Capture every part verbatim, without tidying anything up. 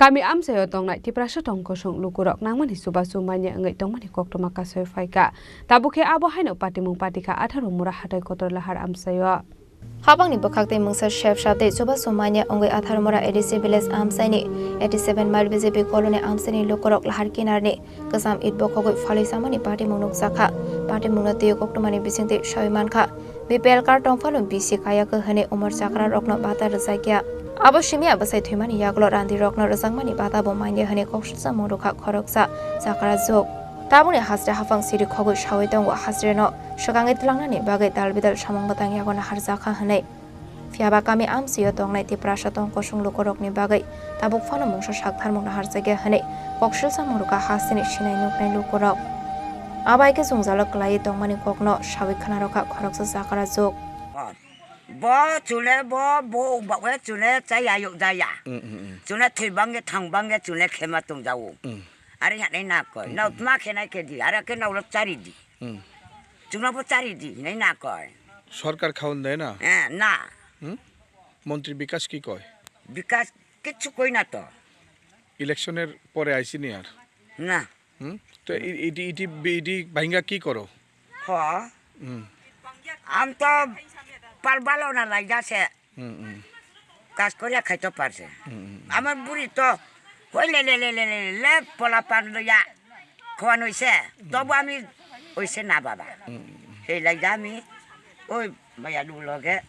Kami amchaio tongnai Tiprasa tongkosong lukurok nangmani chubachu manya wngwi tongmani koktwma kasui phaikha. Tabuk khe abo haino patimung patikha Atharmura hatai kotor lahar amchaio. Habangni bwkhak tei mungsa sep sap tei chubachu manya wngwi Atharmura A D C village amchaini eighty seven mile B J P colony amchaini lukurok lahar kinarni kwcham it bokhogwi phalwi chamani patimung nukjakha. Patimungno twiwi koktwmani bisingtwi sawi mankha. B P L card tongphano bisi kaya khe hwnwi umor chakrarokno bata rwjakya. Abo simi bwsai thwimani yagulo randirokno rwjakmani bata bo manya hwnwi koksilsa mung rwkha khoroksa chakra jwk. Tabukni hasre haphang siri khogwi sawi tongo hasreno swkangwi twlangnani bagwi dal bidal samung bwtang yago naharjakha hwnwi. Phiyaba kami amchaio tongnai Tiprasa tongkosong lukurokni bagwi tabuk phano mungsa saktharmung naharjakya hwnwi koksilsa mung rwkha hasteni sinai nuknai lukurok. Abai khe jwngjalo kwlaiwi tongmani kokno sawi khna rwkha khoroksa chakra jwk. Bo chule bo, bo bawe chule chaya yuk jaya. Mm, mm, mm. Chule thwi bangge thang bangge chule khema tong jao. Mm. Are ya nai na koi. Mm, mm. Nau tma khe nai khe di, are khe nau lo chari di. Mm. Chuna bo chari di, nai na koi. Sorkar khaun de na? Eh, na. Hmm? Montri Bikas ki koi? Bikas kichu koi na to. Election er pore aisi ni ar? Na. Hmm? To i-, idi, idi, idi bhainga ki koro? Ho. Hmm. Am to pal balo na lai jase. Hmm, hmm. Kas koria khai to parse. Hmm, hmm. Amar buri to koi le, le, le, pola pan lo ya. Khoan oise. Tobo ami oise na baba. Hmm, hmm. Hei lai ja ami. Oi, baya du loge.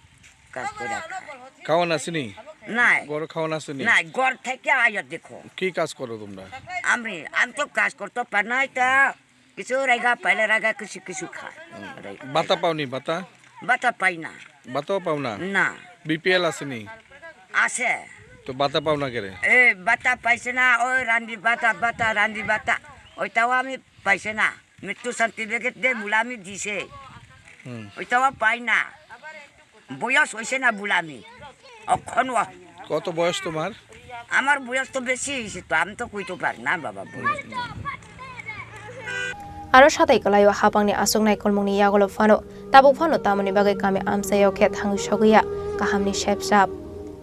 Kas koria khai. Khawan asini? Nai. Gor khawan asini? Nai, gor theke ayo dekho. Ki kas koro tumra? Amri, am to kas korto parnai ta. Kichu raiga paile raiga kichu kichu khai. Rai- Bata pauni bata? Bata paina. Bata pauna? Na. B P L asini? Ase. To bata pauna kere? Eh, bata paise na, oi randi bata, bata, randi bata. Oi tawa ami paise na. Mrittu certificate de bulami dise. Hmm. Oi tawa paina. বয়স হইছে না বুলামি, অখন ও। কত বয়স তোমার? আমার বয়স তো বেশি হইছে তো, আমি তো কইতে পারি না বাবা বয়স। Aro satai kwlaio hapangni aswk naikolmungni yagulo phano, tabuk phano tamoni bagwi kami amchaio khe thangwi sogwiya kahamni sepsap.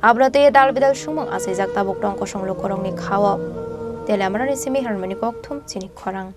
Abono twiwi dal bidal sumung achaijak tabuk tongkosong lukurokni khao. Tele Amrani simi Harmoni Kokthum chini khorang.